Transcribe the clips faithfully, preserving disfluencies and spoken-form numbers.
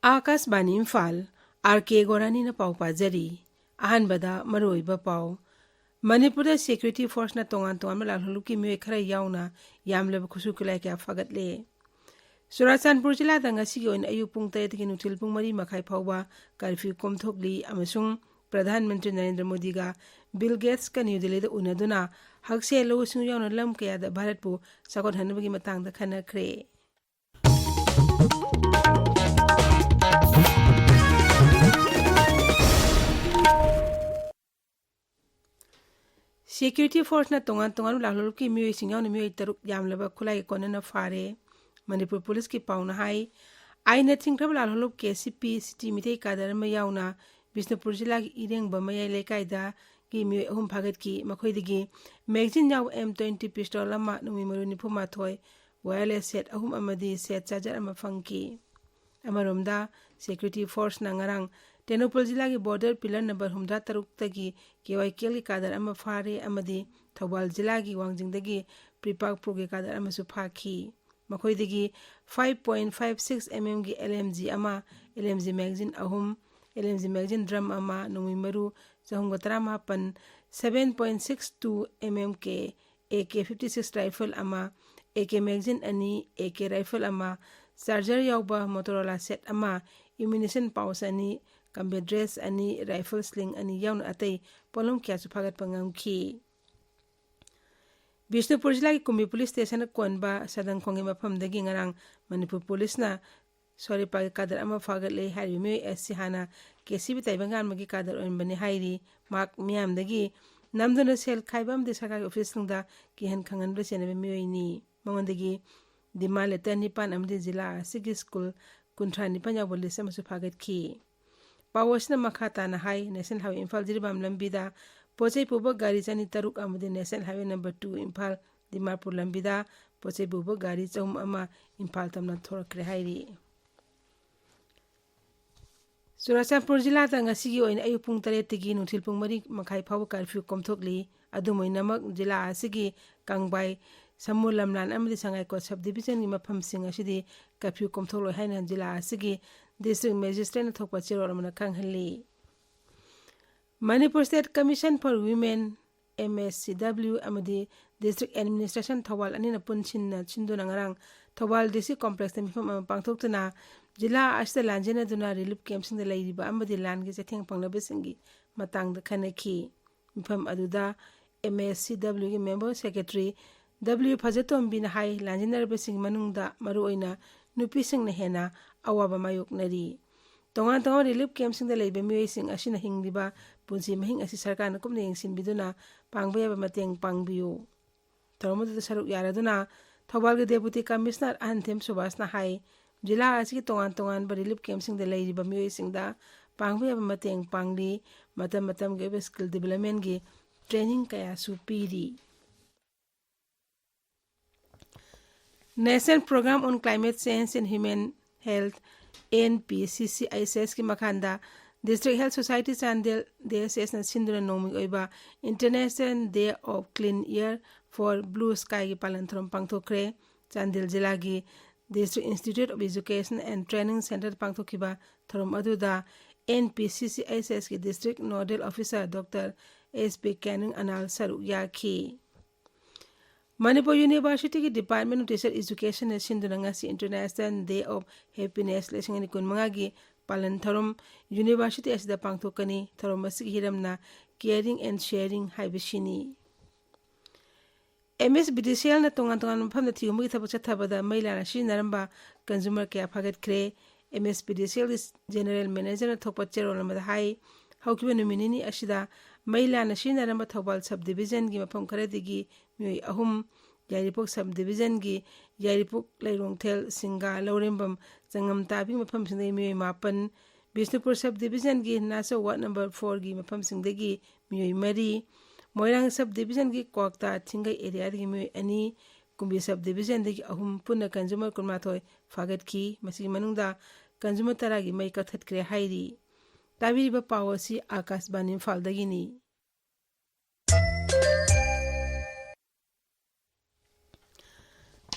ꯑꯥꯀꯥꯁꯕꯥꯅꯤ Imphal, R ꯀꯦ ꯒꯣꯔꯥꯅꯤꯅ ꯄꯥꯎ ꯄꯥꯖꯔꯤ꯫ ꯑꯍꯥꯟꯕꯗ ꯃꯔꯨꯑꯣꯏꯕ ꯄꯥꯎ꯫ ꯃꯅꯤꯄꯨꯔꯗ ꯁꯦꯀ꯭ꯌꯨꯔꯤꯇꯤ ꯐꯣꯔꯁꯅ ꯇꯣꯉꯥꯟ ꯇꯣꯉꯥꯟꯕ ꯂꯥꯜꯍꯧꯂꯨꯞꯀꯤ ꯃꯤꯑꯣꯏ ꯈꯔ ꯌꯥꯎꯅ ꯌꯥꯝꯂꯕ ꯈꯨꯠꯁꯨ ꯈꯨꯠꯂꯥꯏ ꯀꯌꯥ ꯐꯥꯒꯠꯂꯦ꯫ ꯆꯨꯔꯥꯆꯥꯟꯄꯨꯔ ꯖꯤꯂꯥꯗ ꯉꯁꯤꯒꯤ ꯑꯣꯏꯅ ꯑꯌꯨꯛ ꯄꯨꯡ ꯇꯔꯦꯠꯇꯒꯤ ꯅꯨꯡꯊꯤꯜ ꯄꯨꯡ ꯃꯔꯤ ꯃꯈꯥꯏ ꯐꯥꯎꯕ ꯀꯔꯐ꯭ꯌꯨ ꯀꯣꯝꯊꯣꯛꯂꯤ ꯑꯃꯁꯨꯡ ꯄ꯭ꯔꯙꯥꯟ ꯃꯟꯇ꯭ꯔꯤ ꯅꯔꯦꯟꯗ꯭ꯔ ꯃꯣꯗꯤꯒ ꯕꯤꯜ ꯒꯦꯠꯁꯀ ꯅ꯭ꯌꯨ ꯗꯤꯜꯂꯤꯗ ꯎꯅꯗꯨꯅ ꯍꯛꯁꯦꯜ, ꯂꯧꯎ ꯁꯤꯡꯎ ꯌꯥꯎꯅ ꯂꯝ ꯀꯌꯥꯗ ꯚꯥꯔꯠꯄꯨ ꯆꯥꯎꯈꯠꯍꯟꯅꯕꯒꯤ ꯃꯇꯥꯡꯗ ꯈꯟꯅꯈ꯭ꯔꯦ꯫ ꯁꯦꯀ꯭ꯌꯨꯔꯤꯇꯤ ꯐꯣꯔꯁꯅ ꯇꯣꯉꯥꯟ ꯇꯣꯉꯥꯟꯕ ꯂꯥꯜꯍꯧꯂꯨꯞꯀꯤ ꯃꯤꯑꯣꯏꯁꯤꯡ ꯌꯥꯎꯅ ꯃꯤꯑꯣꯏ ꯇꯔꯨꯛ ꯌꯥꯝꯂꯕ ꯈꯨꯠꯂꯥꯏꯒ ꯀꯣꯟꯅꯅ ꯐꯥꯔꯦ꯫ ꯃꯅꯤꯄꯨꯔ ꯄꯨꯂꯤꯁꯀꯤ ꯄꯥꯎꯅ ꯍꯥꯏ, ꯑꯥꯏꯟꯅ ꯊꯤꯡꯈ꯭ꯔꯕ ꯂꯥꯜꯍꯧꯂꯨꯞ ꯀꯦ ꯁꯤ ꯄꯤ ꯁꯤꯇꯤ ꯃꯤꯇꯩ ꯀꯥꯗꯔ ꯑꯃ ꯌꯥꯎꯅ ꯕꯤꯁꯅꯨꯄꯨꯔ ꯖꯤꯂꯥꯒꯤ ꯏꯔꯦꯡꯕ ꯃꯌꯥꯏ ꯂꯩꯀꯥꯏꯗꯒꯤ ꯃꯤꯑꯣꯏ ꯑꯍꯨꯝ ꯐꯥꯒꯠꯈꯤ꯫ ꯃꯈꯣꯏꯗꯒꯤ ꯃꯦꯒꯖꯤꯟ ꯌꯥꯎꯕ ꯑꯦꯝ ꯇ꯭ꯋꯦꯟꯇꯤ ꯄꯤꯁꯇꯣꯜ ꯑꯃ, ꯅꯣꯡꯃꯩ ꯃꯔꯨ ꯅꯤꯐꯨ ꯃꯥꯊꯣꯏ, ꯋꯥꯌꯔꯂꯦꯁ ꯁꯦꯠ ꯑꯍꯨꯝ ꯑꯃꯗꯤ ꯁꯦꯠ ꯆꯥꯔꯖꯔ ꯑꯃ ꯐꯪꯈꯤ꯫ ꯑꯃꯔꯣꯝꯗ, ꯁꯦꯀ꯭ꯌꯨꯔꯤꯇꯤ ꯐꯣꯔꯁꯅ ꯉꯔꯥꯡ ꯇꯦꯡꯅꯧꯄꯜ ꯖꯤꯂꯥꯒꯤ ꯕꯣꯔꯗꯔ ꯄꯤꯂꯔ ꯅꯝꯕꯔ ꯍꯨꯝꯗ꯭ꯔꯥ ꯇꯔꯨꯛꯇꯒꯤ ꯀꯦ ꯋꯥꯏ ꯀꯦꯜꯒꯤ ꯀꯥꯗꯔ ꯑꯃ ꯐꯥꯔꯦ ꯑꯃꯗꯤ ꯊꯧꯕꯥꯜ ꯖꯤꯂꯥꯒꯤ ꯋꯥꯡꯖꯤꯡꯗꯒꯤ ꯄ꯭ꯔꯤꯄꯥꯛ ꯄ꯭ꯔꯣꯒꯤ ꯀꯥꯗꯔ ꯑꯃꯁꯨ ꯐꯥꯈꯤ꯫ ꯃꯈꯣꯏꯗꯒꯤ five point five six M M ꯒꯤ L M G ꯑꯃ, L M G ꯃꯦꯒꯥꯖꯤꯟ ꯑꯍꯨꯝ, L M G magazine drum ꯑꯃ, ꯅꯣꯡꯃꯩ ꯃꯔꯨ ꯆꯍꯨꯝꯒ ꯇꯔꯥꯃꯥꯄꯟ, seven point six two M M ꯒꯤ A K fifty six rifle ꯑꯃ, A K ꯃꯦꯒꯥꯖꯤꯟ ꯑꯅꯤ, A K ꯔꯥꯏꯐꯜ ꯑꯃ, ꯆꯥꯔꯖꯔ ꯌꯥꯎꯕ ꯃꯣꯇꯣꯔꯣꯂꯥ ꯁꯦꯠ ꯑꯃ, ꯑꯦꯃꯨꯅꯤꯁꯟ ꯄꯥꯎꯆ ꯑꯅꯤ, ꯀꯝꯕꯦꯠ ꯗ꯭ꯔꯦꯁ ꯑꯅꯤ, ꯔꯥꯏꯐꯜ ꯁ꯭ꯂꯤꯡ ꯑꯅꯤ ꯌꯥꯎꯅ ꯑꯇꯩ ꯄꯣꯠꯂꯝ ꯀꯌꯥꯁꯨ ꯐꯥꯒꯠꯄ ꯉꯝꯈꯤ꯫ ꯕꯤꯁꯅꯨꯄꯨꯔ ꯖꯤꯂꯥꯒꯤ ꯀꯨꯝꯕꯤ ꯄꯨꯂꯤꯁ ꯁ꯭ꯇꯦꯁꯟꯅ ꯀꯣꯟꯕ ꯁꯗꯪꯈꯣꯡꯒꯤ ꯃꯐꯝꯗꯒꯤ ꯉꯔꯥꯡ ꯃꯅꯤꯄꯨꯔ ꯄꯨꯂꯤꯁꯅ ꯁꯣꯔꯤꯄꯥꯒꯤ ꯀꯥꯗꯔ ꯑꯃ ꯐꯥꯒꯠꯂꯦ꯫ ꯍꯥꯏꯔꯤꯕ ꯃꯤꯑꯣꯏ ꯑꯁꯤ ꯍꯥꯟꯅ ꯀꯦ ꯁꯤ ꯕꯤ ꯇꯥꯏꯕꯪꯉꯥꯟꯕꯒꯤ ꯀꯥꯗꯔ ꯑꯣꯏꯔꯝꯕꯅꯤ ꯍꯥꯏꯔꯤ꯫ ꯃꯍꯥꯛ ꯃꯤꯌꯥꯝꯗꯒꯤ ꯅꯝꯗꯨꯅ ꯁꯦꯜ ꯈꯥꯏꯕ ꯑꯃꯗꯤ ꯁꯔꯀꯥꯔꯒꯤ ꯑꯣꯐꯤꯁꯁꯤꯡꯗ ꯀꯤꯍꯟ ꯈꯪꯍꯟꯕꯗ ꯆꯦꯟꯅꯕ ꯃꯤꯑꯣꯏꯅꯤ꯫ ꯃꯉꯣꯟꯗꯒꯤ ꯗꯤꯃꯥꯟ ꯂꯦꯇꯔ ꯅꯤꯄꯥꯟ ꯑꯃꯗꯤ ꯖꯤꯂꯥ ꯑꯁꯤꯒꯤ ꯁ꯭ꯀꯨꯜ ꯀꯨꯟꯊ꯭ꯔꯥ ꯅꯤꯄꯥꯟ ꯌꯥꯎꯕ ꯂꯤꯁ ꯑꯃꯁꯨ ꯐꯥꯒꯠꯈꯤ꯫ ꯄꯥꯎ ꯑꯁꯤꯅ ꯃꯈꯥ ꯇꯥꯅ ꯍꯥꯏ, ꯅꯦꯁꯅꯦꯜ ꯍꯥꯏꯋꯦ ꯏꯝꯐꯥꯜ ꯖꯤꯔꯤꯕꯥꯝ ꯂꯝꯕꯤꯗ ꯄꯣꯠ ꯆꯩ ꯄꯨꯕ ꯒꯥꯔꯤ ꯆꯅꯤ ꯇꯔꯨꯛ ꯑꯃꯗꯤ national highway number two Imphal Dimapur ꯂꯝꯕꯤꯗ ꯄꯣꯠ ꯆꯩ ꯄꯨꯕ ꯒꯥꯔꯤ ꯆꯍꯨꯝ ꯑꯃ ꯏꯝꯐꯥꯜ ꯇꯝꯅ ꯊꯣꯔꯛꯈ꯭ꯔꯦ ꯍꯥꯏꯔꯤ꯫ ꯆꯨꯔꯥꯆꯥꯟꯄꯨꯔ ꯖꯤꯂꯥꯗ ꯉꯁꯤꯒꯤ ꯑꯣꯏꯅ ꯑꯌꯨꯛ ꯄꯨꯡ ꯇꯔꯦꯠꯇꯒꯤ ꯅꯨꯡꯊꯤꯜ ꯄꯨꯡ ꯃꯔꯤ ꯃꯈꯥꯏ ꯐꯥꯎꯕ ꯀꯔꯐ꯭ꯌꯨ ꯀꯣꯝꯊꯣꯛꯂꯤ꯫ ꯑꯗꯨꯝ ꯑꯣꯏꯅꯃꯛ, ꯖꯤꯂꯥ ꯑꯁꯤꯒꯤ ꯀꯥꯡꯕꯥꯏ, ꯁꯃꯨ ꯂꯝꯂꯥꯟ ꯑꯃꯗꯤ ꯁꯉꯥꯏꯀꯣꯠ ꯁꯕ ꯗꯤꯕꯤꯖꯟꯒꯤ ꯃꯐꯝꯁꯤꯡ ꯑꯁꯤꯗꯤ ꯀꯔꯐ꯭ꯌꯨ ꯀꯣꯝꯊꯣꯛꯂꯣꯏ ꯍꯥꯏꯅ ꯖꯤꯂꯥ ꯑꯁꯤꯒꯤ ꯗꯤꯁꯇ꯭ꯔꯤꯛ ꯃꯦꯖꯤꯁꯇ꯭ꯔꯦꯠꯅ ꯊꯣꯛꯄ ꯆꯦꯔꯣꯜ ꯑꯃꯅ ꯈꯪꯍꯜꯂꯤ꯫ Manipur state commission for women, M S C W, ꯑꯃꯗꯤ ꯗꯤꯁꯇ꯭ꯔꯤꯛ ꯑꯦꯗꯃꯤꯅꯤꯁꯇ꯭ꯔꯦꯁꯟ ꯊꯧꯕꯥꯜ ꯑꯅꯤꯅ ꯄꯨꯟꯁꯤꯟꯅ ꯁꯤꯟꯗꯨꯅ ꯉꯔꯥꯡ ꯊꯧꯕꯥꯜ ꯗꯤ ꯁꯤ ꯀꯣꯝꯄ꯭ꯂꯦꯛꯁꯇ ꯃꯤꯐꯝ ꯑꯃ ꯄꯥꯡꯊꯣꯛꯇꯨꯅ ꯖꯤꯂꯥ ꯑꯁꯤꯗ ꯂꯥꯟꯖꯦꯟꯅꯗꯨꯅ ꯔꯤꯂꯤꯐ ꯀꯦꯝꯞꯁꯤꯡꯗ ꯂꯩꯔꯤꯕ ꯑꯃꯗꯤ ꯂꯥꯟꯒꯤ ꯆꯩꯊꯦꯡ ꯐꯪꯂꯕꯁꯤꯡꯒꯤ ꯃꯇꯥꯡꯗ ꯈꯟꯅꯈꯤ꯫ ꯃꯤꯐꯝ ꯑꯗꯨꯗ ꯑꯦꯝ ꯑꯦꯁ ꯁꯤ ꯗꯕ꯭ꯂꯤꯌꯨꯒꯤ ꯃꯦꯝꯕꯔ ꯁꯦꯀ꯭ꯔꯦꯇꯔꯤ ꯗꯕ꯭ꯂꯤꯌꯨ ꯐꯖꯇꯣꯝꯕꯤꯅ ꯍꯥꯏ, ꯂꯥꯟꯖꯦꯟꯅꯔꯕꯁꯤꯡꯒꯤ ꯃꯅꯨꯡꯗ ꯃꯔꯨꯑꯣꯏꯅ ꯅꯨꯄꯤꯁꯤꯡꯅ ꯍꯦꯟꯅ ꯑꯋꯥꯕ ꯃꯥꯌꯣꯛꯅꯔꯤ꯫ ꯇꯣꯉꯥꯟ ꯇꯣꯉꯥꯟꯕ ꯔꯤꯂꯤꯐ ꯀꯦꯝꯞꯁꯤꯡꯗ ꯂꯩꯕ ꯃꯤꯑꯣꯏꯁꯤꯡ ꯑꯁꯤꯅ ꯍꯤꯡꯂꯤꯕ ꯄꯨꯟꯁꯤ ꯃꯍꯤꯡ ꯑꯁꯤ ꯁꯔꯀꯥꯔꯅ ꯀꯨꯞꯅ ꯌꯦꯡꯁꯤꯟꯕꯤꯗꯨꯅ ꯄꯥꯡꯕ ꯌꯥꯕ ꯃꯇꯦꯡ ꯄꯥꯡꯕꯤꯌꯨ꯫ ꯊꯧꯔꯝ ꯑꯗꯨꯗ ꯁꯔꯨꯛ ꯌꯥꯔꯗꯨꯅ ꯊꯧꯕꯥꯜꯒꯤ ꯗꯦꯄꯨꯇꯤ ꯀꯃꯤꯁꯅꯔ ꯑꯍꯟꯊꯦꯝ ꯁꯨꯕꯥꯁꯅ ꯍꯥꯏ, ꯖꯤꯂꯥ ꯑꯁꯤꯒꯤ ꯇꯣꯉꯥꯟ ꯇꯣꯉꯥꯟꯕ ꯔꯤꯂꯤꯐ ꯀꯦꯝꯞꯁꯤꯡꯗ ꯂꯩꯔꯤꯕ ꯃꯤꯑꯣꯏꯁꯤꯡꯗ ꯄꯥꯡꯕ ꯌꯥꯕ ꯃꯇꯦꯡ ꯄꯥꯡꯂꯤ꯫ ꯃꯇꯝ ꯃꯇꯝꯒꯤ ꯑꯣꯏꯕ ꯁ꯭ꯀꯤꯜ ꯗꯤꯕꯦꯂꯞꯃꯦꯟꯒꯤ ꯇ꯭ꯔꯦꯅꯤꯡ ꯀꯌꯥꯁꯨ ꯄꯤꯔꯤ꯫ National Program on Climate Change and Human Health, N P C C H S ꯀꯤ ꯃꯈꯥꯗ District Health Society Chandel, D S ꯑꯦꯁꯅ ꯁꯤꯟꯗꯨꯅ ꯅꯣꯡꯃꯒꯤ ꯑꯣꯏꯕ International Day of Clean Air for Blue Skyꯒꯤ ꯄꯥꯂꯟ ꯊꯧꯔꯝ ꯄꯥꯡꯊꯣꯛꯈ꯭ꯔꯦ꯫ ꯆꯥꯟꯗꯦꯜ ꯖꯤꯂꯥꯒꯤ District Institute of Education and Training Centreꯗ ꯄꯥꯡꯊꯣꯛꯈꯤꯕ ꯊꯧꯔꯝ ꯑꯗꯨꯗ N P C C H Sꯀꯤ District Nodal Officer doctor S B Kening ꯑꯅꯥꯜ ꯁꯔꯨꯛ ꯌꯥꯈꯤ꯫ ꯃꯅꯤꯄꯨꯔ ꯌꯨꯅꯤꯚꯔꯁꯤꯇꯤꯒꯤ Department of Teacher Educationꯅ ꯁꯤꯟꯗꯨꯅ ꯉꯁꯤ International Day of Happiness ꯂꯤꯁꯤꯡ ꯑꯅꯤ ꯀꯨꯟꯃꯉꯥꯒꯤ ꯄꯥꯂꯟ ꯊꯧꯔꯝ ꯌꯨꯅꯤꯚꯔꯁꯤꯇꯤ ꯑꯁꯤꯗ ꯄꯥꯡꯊꯣꯛꯀꯅꯤ꯫ ꯊꯧꯔꯝ ꯑꯁꯤꯒꯤ ꯍꯤꯔꯝꯅ Caring and Sharing ꯍꯥꯏꯕꯁꯤꯅꯤ꯫ ꯑꯦꯝ ꯑꯦꯁ ꯕꯤ ꯗꯤ ꯁꯤ ꯑꯦꯜꯅ ꯇꯣꯉꯥꯟ ꯇꯣꯉꯥꯟꯕ ꯃꯐꯝꯗ ꯊꯤꯒꯨꯝꯕꯒꯤ ꯊꯕꯛ ꯆꯠꯊꯕꯗ ꯃꯩ ꯂꯥꯟꯅ ꯁꯤꯖꯤꯟꯅꯔꯝꯕ consumer ꯀꯌꯥ ꯐꯥꯒꯠꯈ꯭ꯔꯦ꯫ ꯑꯦꯝ ꯑꯦꯁ ꯕꯤ ꯗꯤ ꯁꯤ ꯑꯦꯜꯒꯤ ꯖꯦꯅꯔꯦꯜ ꯃꯦꯅꯦꯖꯔꯅ ꯊꯣꯛꯄ ꯆꯦꯔꯣꯜ ꯑꯃꯗ ꯍꯥꯏ, ꯍꯧꯈꯤꯕ ꯅꯨꯃꯤꯠ ꯅꯤꯅꯤ ꯑꯁꯤꯗ ꯃꯩ ꯂꯥꯟꯅ ꯁꯤꯖꯤꯟꯅꯔꯝꯕ ꯊꯧꯕꯥꯜ ꯁꯕ ꯗꯤꯕꯤꯖꯟꯒꯤ ꯃꯐꯝ ꯈꯔꯗꯒꯤ ꯃꯤꯑꯣꯏ ꯑꯍꯨꯝ, ꯌꯥꯏꯔꯤꯄꯣꯛ ꯁꯕ ꯗꯤꯕꯤꯖꯟꯒꯤ ꯌꯥꯏꯔꯤꯄꯣꯛ, ꯂꯩꯔꯣꯡꯊꯦꯜ, ꯁꯤꯡꯒꯥ, ꯂꯧꯔꯦꯝꯕꯝ, ꯆꯉꯝꯇꯥꯕꯤ ꯃꯐꯝꯁꯤꯡꯗꯒꯤ ꯃꯤꯑꯣꯏ ꯃꯥꯄꯟ, ꯕꯤꯁꯅꯨꯄꯨꯔ ꯁꯕ ꯗꯤꯕꯤꯖꯟꯒꯤ ꯅꯥꯆꯧ ꯋꯥꯔꯗ ꯅꯝꯕꯔ ꯐꯣꯔꯒꯤ ꯃꯐꯝꯁꯤꯡꯗꯒꯤ ꯃꯤꯑꯣꯏ ꯃꯔꯤ, ꯃꯣꯏꯔꯥꯡ ꯁꯕ ꯗꯤꯕꯤꯖꯟꯒꯤ ꯀ꯭ꯋꯥꯛꯇꯥ ꯊꯤꯡꯒꯩ ꯑꯦꯔꯤꯌꯥꯗꯒꯤ ꯃꯤꯑꯣꯏ ꯑꯅꯤ, ꯀꯨꯝꯕꯤ ꯁꯕ ꯗꯤꯕꯤꯖꯟꯗꯒꯤ ꯑꯍꯨꯝ, ꯄꯨꯟꯅ consumer ꯀꯨꯟꯃꯥꯊꯣꯏ ꯐꯥꯒꯠꯈꯤ꯫ ꯃꯁꯤꯒꯤ ꯃꯅꯨꯡꯗ consumer ꯇꯔꯥꯒꯤ ꯃꯩ ꯀꯛꯊꯠꯈ꯭ꯔꯦ ꯍꯥꯏꯔꯤ꯫ ꯇꯥꯕꯤꯔꯤꯕ ꯄꯥꯎ ꯑꯁꯤ ꯑꯥꯀꯥꯁꯕꯥꯅꯤ ꯏꯝꯐꯥꯜꯗꯒꯤꯅꯤ꯫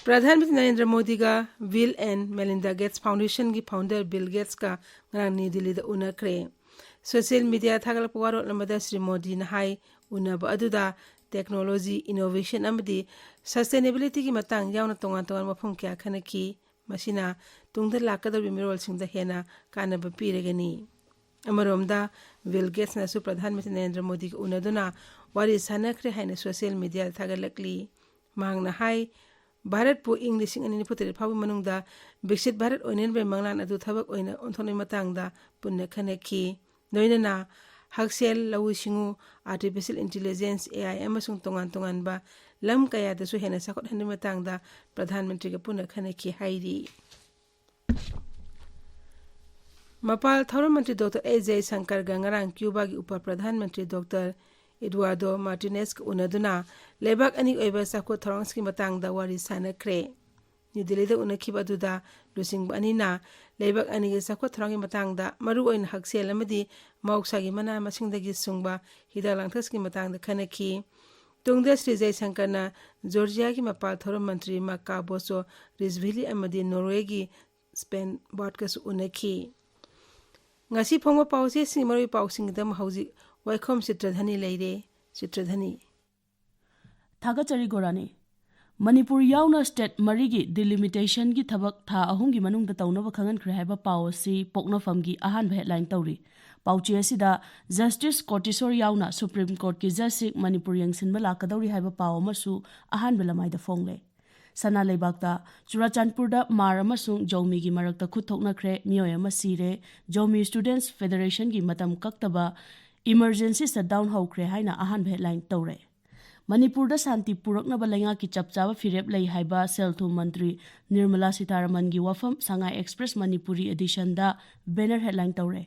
Pradhan Mantri Narendra ꯃꯣꯗꯤꯒ Bill and Melinda Gates Foundationꯒꯤ founder Bill Gatesꯀ ꯉꯔꯥꯡ ꯅ꯭ꯌꯨ ꯗꯤꯜꯂꯤꯗ ꯎꯅꯈ꯭ꯔꯦ꯫ ꯁꯣꯁꯤꯌꯦꯜ ꯃꯤꯗꯤꯌꯥ ꯊꯥꯒꯠꯂꯛꯄ ꯋꯥꯔꯣꯜ ꯑꯃꯗ ꯁ꯭ꯔꯤ ꯃꯣꯗꯤꯅ ꯍꯥꯏ, ꯎꯅꯕ ꯑꯗꯨꯗ ꯇꯦꯛꯅꯣꯂꯣꯖꯤ, ꯏꯅꯣꯚꯦꯁꯟ ꯑꯃꯗꯤ ꯁꯁꯇꯦꯅꯦꯕꯤꯂꯤꯇꯤꯒꯤ ꯃꯇꯥꯡ ꯌꯥꯎꯅ ꯇꯣꯉꯥꯟ ꯇꯣꯉꯥꯟꯕ ꯋꯥꯐꯝ ꯀꯌꯥ ꯈꯟꯅꯈꯤ꯫ ꯃꯁꯤꯅ ꯇꯨꯡꯗ ꯂꯥꯛꯀꯗꯧꯔꯤꯕ ꯃꯤꯔꯣꯜꯁꯤꯡꯗ ꯍꯦꯟꯅ ꯀꯥꯟꯅꯕ ꯄꯤꯔꯒꯅꯤ꯫ ꯑꯃꯔꯣꯝꯗ, ꯕꯤꯜ ꯒꯦꯠꯁꯅꯁꯨ ꯄ꯭ꯔꯙꯥꯟ ꯃꯟꯇ꯭ꯔꯤ ꯅꯔꯦꯟꯗ꯭ꯔ ꯃꯣꯗꯤꯒ ꯎꯅꯗꯨꯅ ꯋꯥꯔꯤ ꯁꯥꯟꯅꯈ꯭ꯔꯦ ꯍꯥꯏꯅ ꯁꯣꯁꯤꯌꯦꯜ ꯃꯤꯗꯤꯌꯥꯗ ꯊꯥꯒꯠꯂꯛꯂꯤ꯫ ꯃꯍꯥꯛꯅ ꯍꯥꯏ, ꯚꯥꯔꯠꯄꯨ ꯏꯪ ꯂꯤꯁꯤꯡ ꯑꯅꯤ ꯅꯤꯐꯨ ꯇꯔꯦꯠ ꯐꯥꯎꯕꯒꯤ ꯃꯅꯨꯡꯗ ꯕꯤꯛꯁꯤꯠ ꯚꯥꯔꯠ ꯑꯣꯏꯅꯅꯕꯒꯤ ꯃꯪꯂꯥꯟ ꯑꯗꯨ ꯊꯕꯛ ꯑꯣꯏꯅ ꯑꯣꯟꯊꯣꯛꯅꯕꯒꯤ ꯃꯇꯥꯡꯗ ꯄꯨꯟꯅ ꯈꯟꯅꯈꯤ꯫ ꯂꯣꯏꯅꯅ ꯍꯛꯁꯦꯜ, ꯂꯧꯎ ꯁꯤꯡꯎ, ꯑꯥꯔꯇꯤꯐꯤꯁꯤꯌꯦꯜ ꯏꯟꯇꯤꯂꯤꯖꯦꯟꯁ, ꯑꯦ ꯑꯥꯏ, ꯑꯃꯁꯨꯡ ꯇꯣꯉꯥꯟ ꯇꯣꯉꯥꯟꯕ ꯂꯝ ꯀꯌꯥꯗꯁꯨ ꯍꯦꯟꯅ ꯆꯥꯎꯈꯠꯍꯟꯕꯒꯤ ꯃꯇꯥꯡꯗ ꯄ꯭ꯔꯙꯥꯟ ꯃꯟꯇ꯭ꯔꯤꯒ ꯄꯨꯟꯅ ꯈꯟꯅꯈꯤ ꯍꯥꯏꯔꯤ꯫ ꯃꯄꯥꯜ ꯊꯧꯔꯝ ꯃꯟꯇ꯭ꯔꯤ ꯗꯣꯛꯇꯔ ꯑꯦꯁ ꯖꯌꯁꯪꯀꯔꯒ ꯉꯔꯥꯡ ꯀ꯭ꯌꯨꯕꯥꯒꯤ ꯎꯄ ꯄ꯭ꯔꯙꯥꯟ ꯃꯟꯇ꯭ꯔꯤ ꯗꯣꯛꯇꯔ ꯏꯗꯨꯋꯥꯔꯗꯣ ꯃꯥꯔꯇꯤꯅꯦꯁꯀ ꯎꯅꯗꯨꯅ ꯂꯩꯕꯥꯛ ꯑꯅꯤꯒꯤ ꯑꯣꯏꯕ ꯆꯥꯎꯈꯠ ꯊꯧꯔꯥꯡꯁꯤꯡꯒꯤ ꯃꯇꯥꯡꯗ ꯋꯥꯔꯤ ꯁꯥꯟꯅꯈ꯭ꯔꯦ꯫ ꯅ꯭ꯌꯨ ꯗꯤꯜꯂꯤꯗ ꯎꯅꯈꯤꯕ ꯑꯗꯨꯗ ꯂꯨꯆꯤꯡꯕ ꯑꯅꯤꯅ ꯂꯩꯕꯥꯛ ꯑꯅꯤꯒꯤ ꯆꯥꯎꯈꯠ ꯊꯧꯔꯥꯡꯒꯤ ꯃꯇꯥꯡꯗ, ꯃꯔꯨꯑꯣꯏꯅ ꯍꯛꯁꯦꯜ ꯑꯃꯗꯤ ꯃꯍꯧꯁꯥꯒꯤ ꯃꯅꯥ ꯃꯁꯤꯡꯗꯒꯤ ꯁꯨꯡꯕ ꯍꯤꯗꯥꯛ ꯂꯥꯡꯊꯛꯁꯤꯡꯒꯤ ꯃꯇꯥꯡꯗ ꯈꯟꯅꯈꯤ꯫ ꯇꯨꯡꯗ ꯁ꯭ꯔꯤ ꯖꯌꯁꯪꯀꯔꯅ ꯖꯣꯔꯖꯤꯌꯥꯒꯤ ꯃꯄꯥꯜ ꯊꯧꯔꯝ ꯃꯟꯇ꯭ꯔꯤ ꯃꯥꯀꯥ ꯕꯣꯁꯣ ꯔꯤꯖꯚꯤꯂꯤ ꯑꯃꯗꯤ ꯅꯣꯔꯋꯦꯒꯤ ꯁ꯭ꯄꯦꯟ ꯕꯥꯔꯠꯀꯁꯨ ꯎꯅꯈꯤ꯫ ꯉꯁꯤ ꯐꯣꯡꯕ ꯄꯥꯎꯆꯦꯁꯤꯡꯒꯤ ꯃꯔꯨꯑꯣꯏꯕ ꯄꯥꯎꯁꯤꯡꯒꯤꯗꯃꯛ ꯍꯧꯖꯤꯛ ꯋꯥꯏꯈꯣꯝ ꯆꯤꯇ꯭ꯔꯙꯅꯤ ꯂꯩꯔꯦ꯫ ꯆꯤꯇ꯭ꯔꯙꯅꯤ꯫ ꯊꯥꯒꯠꯆꯔꯤ ꯒꯣꯔꯥꯅꯤ꯫ ꯃꯅꯤꯄꯨꯔ ꯌꯥꯎꯅ ꯁ꯭ꯇꯦꯠ ꯃꯔꯤꯒꯤ ꯗꯤꯂꯤꯃꯤꯇꯦꯁꯟꯒꯤ ꯊꯕꯛ ꯊꯥ ꯑꯍꯨꯝꯒꯤ ꯃꯅꯨꯡꯗ ꯇꯧꯅꯕ ꯈꯪꯍꯟꯈ꯭ꯔꯦ ꯍꯥꯏꯕ ꯄꯥꯎ ꯑꯁꯤ ꯄꯣꯛꯅꯐꯝꯒꯤ ꯑꯍꯥꯟꯕ ꯍꯦꯗꯂꯥꯏꯟ ꯇꯧꯔꯤ꯫ ꯄꯥꯎꯆꯦ ꯑꯁꯤꯗ ꯖꯁꯇꯤꯁ ꯀꯣꯇꯤꯁꯣꯔ ꯌꯥꯎꯅ ꯁꯨꯄ꯭ꯔꯤꯝ ꯀꯣꯔꯠꯀꯤ ꯖꯁꯁꯤꯡ ꯃꯅꯤꯄꯨꯔ ꯌꯦꯡꯁꯤꯟꯕ ꯂꯥꯛꯀꯗꯧꯔꯤ ꯍꯥꯏꯕ ꯄꯥꯎ ꯑꯃꯁꯨ ꯑꯍꯥꯟꯕ ꯂꯃꯥꯏꯗ ꯐꯣꯡꯂꯦ꯫ ꯁꯅꯥ ꯂꯩꯕꯥꯛꯇ ꯆꯨꯔꯥꯆꯥꯟꯄꯨꯔꯗ ꯃꯥꯔ ꯑꯃꯁꯨꯡ ꯖꯧꯃꯤꯒꯤ ꯃꯔꯛꯇ ꯈꯨꯠ ꯊꯣꯛꯅꯈ꯭ꯔꯦ, ꯃꯤꯑꯣꯏ ꯑꯃ ꯁꯤꯔꯦ꯫ ꯖꯧꯃꯤ ꯁ꯭ꯇꯨꯗꯦꯟꯠꯁ ꯐꯦꯗꯔꯦꯁꯟꯒꯤ ꯃꯇꯝ ꯀꯛꯇꯕ ꯏꯃꯔꯖꯦꯟꯁꯤ ꯁꯠꯗꯥꯎꯟ ꯍꯧꯈ꯭ꯔꯦ ꯍꯥꯏꯅ ꯑꯍꯥꯟꯕ ꯍꯦꯗꯂꯥꯏꯟ ꯇꯧꯔꯦ꯫ ꯃꯅꯤꯄꯨꯔꯗ ꯁꯥꯟꯇꯤ ꯄꯨꯔꯛꯅꯕ ꯂꯩꯉꯥꯛꯀꯤ ꯆꯞ ꯆꯥꯕ ꯐꯤꯔꯦꯞ ꯂꯩ ꯍꯥꯏꯕ ꯁꯦꯜ ꯊꯨꯝ ꯃꯟꯇ꯭ꯔꯤ ꯅꯤꯔꯃꯂꯥ ꯁꯤꯇꯥꯔꯥꯃꯟꯒꯤ ꯋꯥꯐꯝ ꯁꯉꯥꯏ ꯑꯦꯛꯁꯄ꯭ꯔꯦꯁ ꯃꯅꯤꯄꯨꯔꯤ ꯑꯦꯗꯤꯁꯟꯗ ꯕꯦꯅꯔ ꯍꯦꯗꯂꯥꯏꯟ ꯇꯧꯔꯦ꯫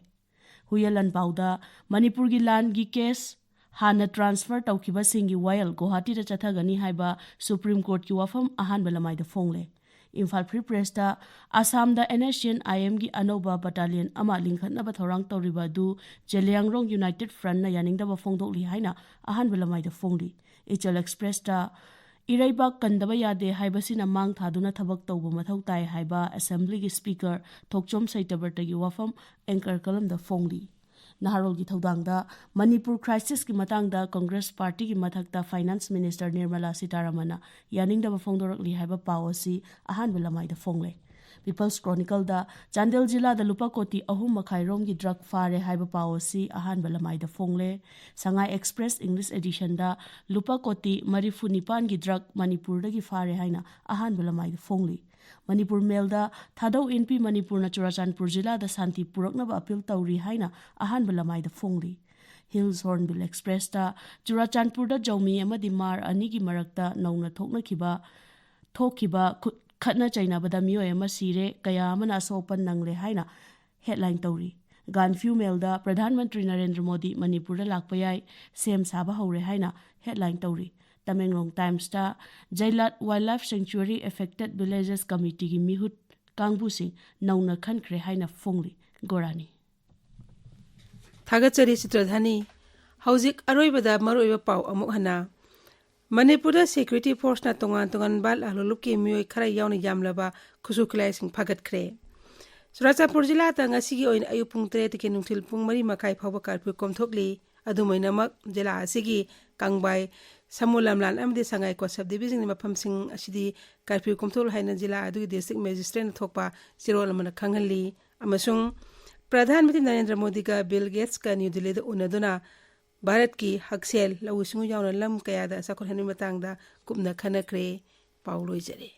ꯍꯨꯌꯦꯟ ꯂꯥꯟꯄꯥꯎꯗ ꯃꯅꯤꯄꯨꯔꯒꯤ ꯂꯥꯟꯒꯤ ꯀꯦꯁ ꯍꯥꯟꯅ ꯇ꯭ꯔꯥꯟꯁꯐꯔ ꯇꯧꯈꯤꯕꯁꯤꯡꯒꯤ ꯋꯥꯌꯦꯜ ꯒꯨꯋꯥꯍꯥꯇꯤꯗ ꯆꯠꯊꯒꯅꯤ ꯍꯥꯏꯕ ꯁꯨꯄ꯭ꯔꯤꯝ ꯀꯣꯔꯠꯀꯤ ꯋꯥꯐꯝ ꯑꯍꯥꯟꯕ ꯂꯃꯥꯏꯗ ꯐꯣꯡꯂꯦ꯫ ꯏꯝꯐꯥꯜ ꯐ꯭ꯔꯤ ꯄ꯭ꯔꯦꯁꯇ ꯑꯁꯥꯝꯗ ꯑꯦꯟ ꯑꯦꯁ ꯁꯤ ꯑꯦꯟ ꯑꯥꯏ ꯑꯦꯝꯒꯤ ꯑꯅꯧꯕ ꯕꯇꯥꯂꯤꯌꯟ ꯑꯃ ꯂꯤꯡꯈꯠꯅꯕ ꯊꯧꯔꯥꯡ ꯇꯧꯔꯤꯕ ꯑꯗꯨ ꯖꯦꯂꯤꯌꯥꯡꯔꯣꯡ ꯌꯨꯅꯥꯏꯇꯦꯗ ꯐ꯭ꯔꯟꯠꯅ ꯌꯥꯅꯤꯡꯗꯕ ꯐꯣꯡꯗꯣꯛꯂꯤ ꯍꯥꯏꯅ ꯑꯍꯥꯟꯕ ꯂꯃꯥꯏꯗ ꯐꯣꯡꯂꯤ꯫ ꯏꯆꯜ ꯑꯦꯛꯁꯄ꯭ꯔꯦꯁꯇ ꯏꯔꯩꯕꯥꯛ ꯀꯟꯗꯕ ꯌꯥꯗꯦ ꯍꯥꯏꯕꯁꯤꯅ ꯃꯥꯡ ꯊꯥꯗꯨꯅ ꯊꯕꯛ ꯇꯧꯕ ꯃꯊꯧ ꯇꯥꯏ ꯍꯥꯏꯕ ꯑꯦꯁꯦꯝꯕ꯭ꯂꯤꯒꯤ ꯁ꯭ꯄꯤꯀꯔ ꯊꯣꯛꯆꯣꯝ ꯁꯩꯇꯕ꯭ꯔꯇꯒꯤ ꯋꯥꯐꯝ ꯑꯦꯡꯀꯔ ꯀꯂꯝꯗ ꯐꯣꯡꯂꯤ꯫ ꯅꯍꯥꯔꯣꯜꯒꯤ ꯊꯧꯗꯥꯡꯗ ꯃꯅꯤꯄꯨꯔ ꯀ꯭ꯔꯥꯏꯁꯤꯁꯀꯤ ꯃꯇꯥꯡꯗ ꯀꯪꯒ꯭ꯔꯦꯁ ꯄꯥꯔꯇꯤꯒꯤ ꯃꯊꯛꯇ ꯐꯥꯏꯅꯥꯟꯁ ꯃꯤꯅꯤꯁꯇꯔ ꯅꯤꯔꯃꯂꯥ ꯁꯤꯇꯥꯔꯥꯃꯟꯅ ꯌꯥꯅꯤꯡꯗꯕ ꯐꯣꯡꯗꯣꯔꯛꯂꯤ ꯍꯥꯏꯕ ꯄꯥꯎ ꯑꯁꯤ ꯑꯍꯥꯟꯕ ꯂꯃꯥꯏꯗ ꯐꯣꯡꯂꯦ꯫ ꯄꯤꯄꯜꯁ ꯀ꯭ꯔꯣꯅꯤꯀꯜꯗ ꯆꯥꯟꯗꯦꯜ ꯖꯤꯂꯥꯗ ꯂꯨꯄꯥ ꯀꯣꯇꯤ ꯑꯍꯨꯝ ꯃꯈꯥꯏ ꯔꯣꯝꯒꯤ ꯗ꯭ꯔꯒ ꯐꯥꯔꯦ ꯍꯥꯏꯕ ꯄꯥꯎ ꯑꯁꯤ ꯑꯍꯥꯟꯕ ꯂꯃꯥꯏꯗ ꯐꯣꯡꯂꯦ꯫ ꯁꯉꯥꯏ ꯑꯦꯛꯁꯄ꯭ꯔꯦꯁ ꯏꯪꯂꯤꯁ ꯑꯦꯗꯤꯁꯟꯗ ꯂꯨꯄꯥ ꯀꯣꯇꯤ ꯃꯔꯤꯐꯨ ꯅꯤꯄꯥꯟꯒꯤ ꯗ꯭ꯔꯒ ꯃꯅꯤꯄꯨꯔꯗꯒꯤ ꯐꯥꯔꯦ ꯍꯥꯏꯅ ꯑꯍꯥꯟꯕ ꯂꯃꯥꯏꯗ ꯐꯣꯡꯂꯤ꯫ ꯃꯅꯤꯄꯨꯔ ꯃꯦꯜꯗ ꯊꯥꯗꯧ ꯏꯟꯄꯤ ꯃꯅꯤꯄꯨꯔꯅ ꯆꯨꯔꯥꯆꯥꯟꯄꯨꯔ ꯖꯤꯂꯥꯗ ꯁꯥꯟꯇꯤ ꯄꯨꯔꯛꯅꯕ ꯑꯄꯤꯜ ꯇꯧꯔꯤ ꯍꯥꯏꯅ ꯑꯍꯥꯟꯕ ꯂꯃꯥꯏꯗ ꯐꯣꯡꯂꯤ꯫ ꯍꯤꯜꯁ ꯍꯣꯔꯟꯕꯤꯜ ꯑꯦꯛꯁꯄ꯭ꯔꯦꯁꯇ ꯆꯨꯔꯥꯆꯥꯟꯄꯨꯔꯗ ꯖꯧꯃꯤ ꯑꯃꯗꯤ ꯃꯥꯔ ꯑꯅꯤꯒꯤ ꯃꯔꯛꯇ ꯅꯧꯅ ꯊꯣꯛꯅꯈꯤꯕ ꯊꯣꯛꯈꯤꯕ ꯈꯨꯠ-, ꯈꯠꯅ ꯆꯩꯅꯕꯗ ꯃꯤꯑꯣꯏ ꯑꯃ ꯁꯤꯔꯦ, ꯀꯌꯥ ꯑꯃꯅ ꯑꯁꯣꯛ ꯑꯄꯟ ꯅꯪꯂꯦ ꯍꯥꯏꯅ ꯍꯦꯗꯂꯥꯏꯟ ꯇꯧꯔꯤ꯫ ꯒꯥꯟꯐ꯭ꯌꯨ ꯃꯦꯜꯗ ꯄ꯭ꯔꯙꯥꯟ ꯃꯟꯇ꯭ꯔꯤ ꯅꯔꯦꯟꯗ꯭ꯔ ꯃꯣꯗꯤ ꯃꯅꯤꯄꯨꯔꯗ ꯂꯥꯛꯄ ꯌꯥꯏ, ꯁꯦꯝ ꯁꯥꯕ ꯍꯧꯔꯦ ꯍꯥꯏꯅ ꯍꯦꯗꯂꯥꯏꯟ ꯇꯧꯔꯤ꯫ ꯇꯃꯦꯡꯂꯣꯡ ꯇꯥꯏꯝꯁꯇ ꯖꯩꯂꯥꯠ ꯋꯥꯏꯜ ꯂꯥꯏꯐ ꯁꯦꯡꯆꯨꯋꯔꯤ ꯑꯦꯐꯦꯛꯇꯦꯗ ꯚꯤꯂꯦꯖꯦꯁ ꯀꯃꯤꯇꯤꯒꯤ ꯃꯤꯍꯨꯠ ꯀꯥꯡꯕꯨꯁꯤꯡ ꯅꯧꯅ ꯈꯟꯈ꯭ꯔꯦ ꯍꯥꯏꯅ ꯐꯣꯡꯂꯤ꯫ ꯒꯣꯔꯥꯅꯤ꯫ ꯊꯥꯒꯠꯆꯔꯤ ꯆꯤꯇ꯭ꯔꯙꯥꯅꯤ꯫ ꯍꯧꯖꯤꯛ ꯑꯔꯣꯏꯕꯗ ꯃꯔꯨꯑꯣꯏꯕ ꯄꯥꯎ ꯑꯃꯨꯛ ꯍꯟꯅ꯫ ꯃꯅꯤꯄꯨꯔꯗ ꯁꯦꯀ꯭ꯌꯨꯔꯤꯇꯤ ꯐꯣꯔꯁꯅ ꯇꯣꯉꯥꯟ ꯇꯣꯉꯥꯟꯕ ꯂꯥꯜꯍꯧꯂꯨꯞꯀꯤ ꯃꯤꯑꯣꯏ ꯈꯔ ꯌꯥꯎꯅ ꯌꯥꯝꯂꯕ ꯈꯨꯠꯁꯨ ꯈꯨꯠꯂꯥꯏꯁꯤꯡ ꯐꯥꯒꯠꯈ꯭ꯔꯦ꯫ ꯆꯨꯔꯥꯆꯥꯟꯄꯨꯔ ꯖꯤꯂꯥꯗ ꯉꯁꯤꯒꯤ ꯑꯣꯏꯅ ꯑꯌꯨꯛ ꯄꯨꯡ ꯇꯔꯦꯠꯇꯒꯤ ꯅꯨꯡꯊꯤꯜ ꯄꯨꯡ ꯃꯔꯤ ꯃꯈꯥꯏ ꯐꯥꯎꯕ ꯀꯥꯔꯐ꯭ꯌꯨ ꯀꯣꯝꯊꯣꯛꯂꯤ꯫ ꯑꯗꯨꯃꯥꯏꯅꯃꯛ, ꯖꯤꯂꯥ ꯑꯁꯤꯒꯤ ꯀꯪꯕꯥꯏ, ꯁꯃꯨ ꯂꯝꯂꯥꯟ ꯑꯃꯗꯤ ꯁꯉꯥꯏꯀꯣꯠ ꯁꯕ ꯗꯤꯕꯤꯖꯟꯒꯤ ꯃꯐꯝꯁꯤꯡ ꯑꯁꯤꯗꯤ ꯀꯥꯔꯐ꯭ꯌꯨ ꯀꯣꯝꯊꯣꯛꯂꯣꯏ ꯍꯥꯏꯅ ꯖꯤꯂꯥ ꯑꯗꯨꯒꯤ ꯗꯤꯁꯇ꯭ꯔꯤꯛ ꯃꯦꯖꯤꯁꯇ꯭ꯔꯦꯠꯅ ꯊꯣꯛꯄ ꯆꯦꯔꯣꯜ ꯑꯃꯅ ꯈꯪꯍꯜꯂꯤ꯫ ꯑꯃꯁꯨꯡ ꯄ꯭ꯔꯙꯥꯟ ꯃꯟꯇ꯭ꯔꯤ ꯅꯔꯦꯟꯗ꯭ꯔ ꯃꯣꯗꯤꯒ ꯕꯤꯜ ꯒꯦꯠꯁꯀ ꯅ꯭ꯌꯨ ꯗꯤꯜꯂꯤꯗ ꯎꯅꯗꯨꯅ ꯚꯥꯔꯠꯀꯤ ꯍꯛꯁꯦꯜ, ꯂꯧꯎ ꯁꯤꯡꯎ ꯌꯥꯎꯅ ꯂꯝ ꯀꯌꯥꯗ ꯆꯥꯎꯈꯠꯍꯟꯕꯒꯤ ꯃꯇꯥꯡꯗ ꯀꯨꯞꯅ ꯈꯟꯅꯈ꯭ꯔꯦ꯫ ꯄꯥꯎ ꯂꯣꯏꯖꯔꯦ꯫